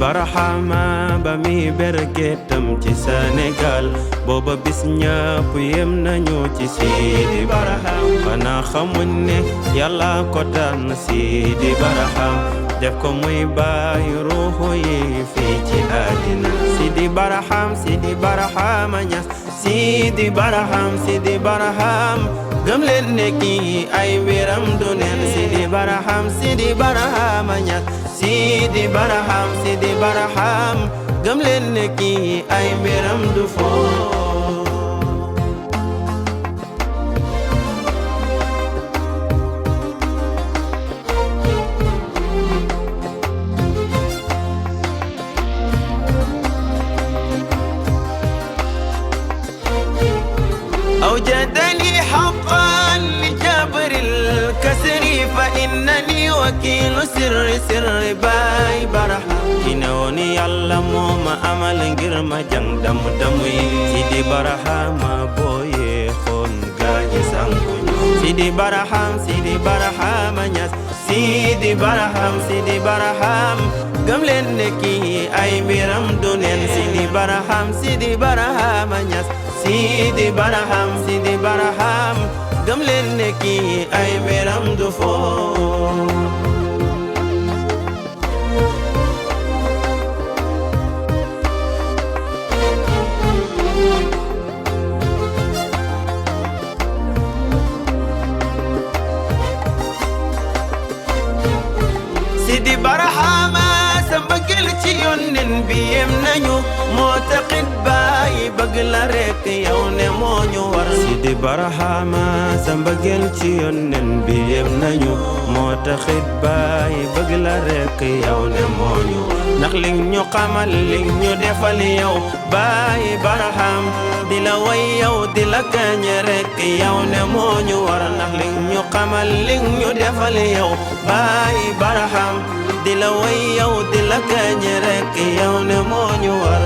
Barhama ba mi bergetam ci Sénégal booba bis ñëpp yem nañu ci Sidi Barham xanaa xamuñ ne Yàlla ko tànn Sidi Barham def ko muy bàyyi ruuxu yi fii ci àddina Sidi Barham Sidi Barhama Ñas Sidi Barham Sidi Barham gëm leen ne kii ay mbiram du neen Sidi Barham Sidi Barhama Ñas Sidi Barham Sidi Barham gëm leen ne kii ay mbiram du foo أوجدني حقا لجبر الكسر فإنني وكيل سر باي Barham كنوني يالا موما أمل غير ما جان دم دمي Sidi Barham بوي خون غاجي سانكوني Sidi Barham Sidi Barham Ñas Sidi Barham Sidi Barham gëm leen ne kii ay mbiram du neen Sidi Barham Sidi Barham Ñas Sidi Barham Sidi Barham gëm leen ne kii ay mbiram du foo Sidi Barham sa mbëggeel ci yónneen bi yem nañu moo taxit baay bëgg la rekk yow ne moo ñu war Sidi Barham sa mbëggeel ci yónneen bi yem nañu moo taxit baay bëgg la rekk yow ne moo ñu ndax li ñu xamal li ñu defal yow baay Barham di la way yow di la kañ rekk yow ne moo ñu war ndax li ñu xamal li ñu defal yow baay Barham di la way yow di la kañ rekk yow ne moo ñu war